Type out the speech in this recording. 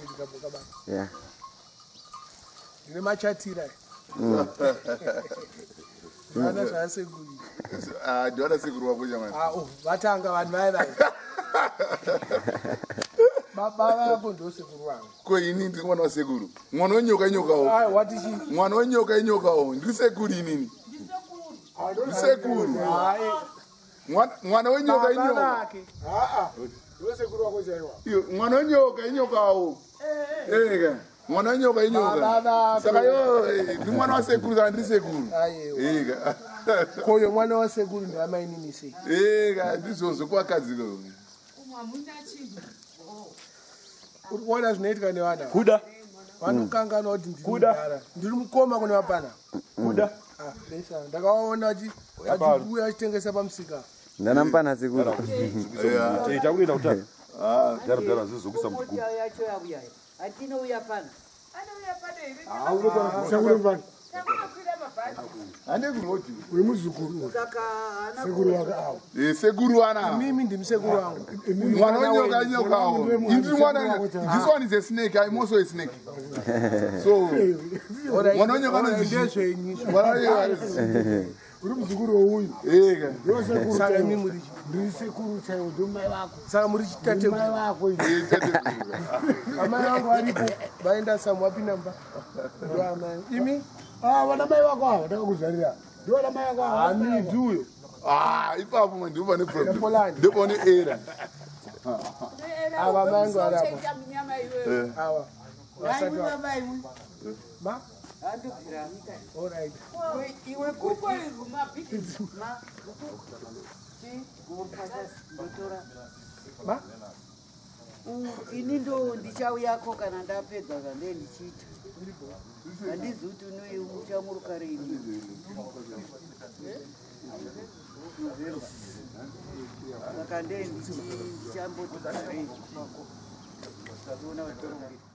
Ndikabokabata. Yeah. Ndine machatira. Vana zvasekuru. Ah, ndiwana sekuru wako chamani. Ah, oh, vatanga vanhu vaya vaya. Baba vako ndosekuru vangu. Ko ini ndiri mwana wasekuru. Mwana wenyoka inyokawo. Ah, wati chii? Mwana wenyoka inyokawo. Ndiri sekuru inini. Ndiri sekuru. Hayi. Mwana wenyoka Baba inyoka. vake. Ndosekuru wako chaiwa. Iyo, mwana wenyoka inyokawo. Eka. Mwana wenyoka inyoka. Baba vako. Saka yo ndi mwana wasekuru saka ndiri sekuru. Aiwa. Eka. Koyo mwana wasekuru ndoamainini sei? Eka, ndizvozvo kwakadzi ko. Uri kuona zvinoitika nevana ava? Kuda. Vanokanganwa kuti ndiri Kuda. mudhara. Ndiri mukoma kune vapana. Kuda. Ah, besa. Ndakawaona achiuya achitengesa pamusika. Ndanampana sekuru. Eh, takuenda kutanga. Dara dara zvizokuisa mugubu. Mota yacho yauya hatinouya pano. Sekuru mfana. Hande kuroti. Uri muzukuru. Saka haana Sekuru wake awo. Eh, sekuru ana. Mimi ndimi sekuru vangu. Mwana wenyoka inyokawo. Ndiri mwana. This one is a snake. I'm also a snake. So, mwana wenyoka anonzi chii? Ndezvenyu. Mwana wenyoka. Uri muzukuru wouyu. Eka. Ndosekuru Saka imi chaiwo. muri chi? Ndiri sekuru chaiwo ndomai vako. Saka muri chitateguru. Mai vako ini. Eh, tateguru. Amai vangu varipo vaenda samu wapinda mumba. Ndo amai. Imi? Ah, vana mai vako ava ndakakuzvarira. Ndo vana mai vako ava. Hamidzi uyo. Ah, ipapo man ndipo pane problem. Nepolani. Ndipo pane error. Ava mai vangu vari apa. Ava. Vasati va. baba imwe Ma? handobvira. All right. Iwe kuko ma ndotora. Ma? Ini ndo ndichauyako kana ndapedza zvandee ndichiita. Handizi kuti unoi uchamuruka rini. November. Saka ndee ndichamboti garei kwako. Toona kuti torongeka.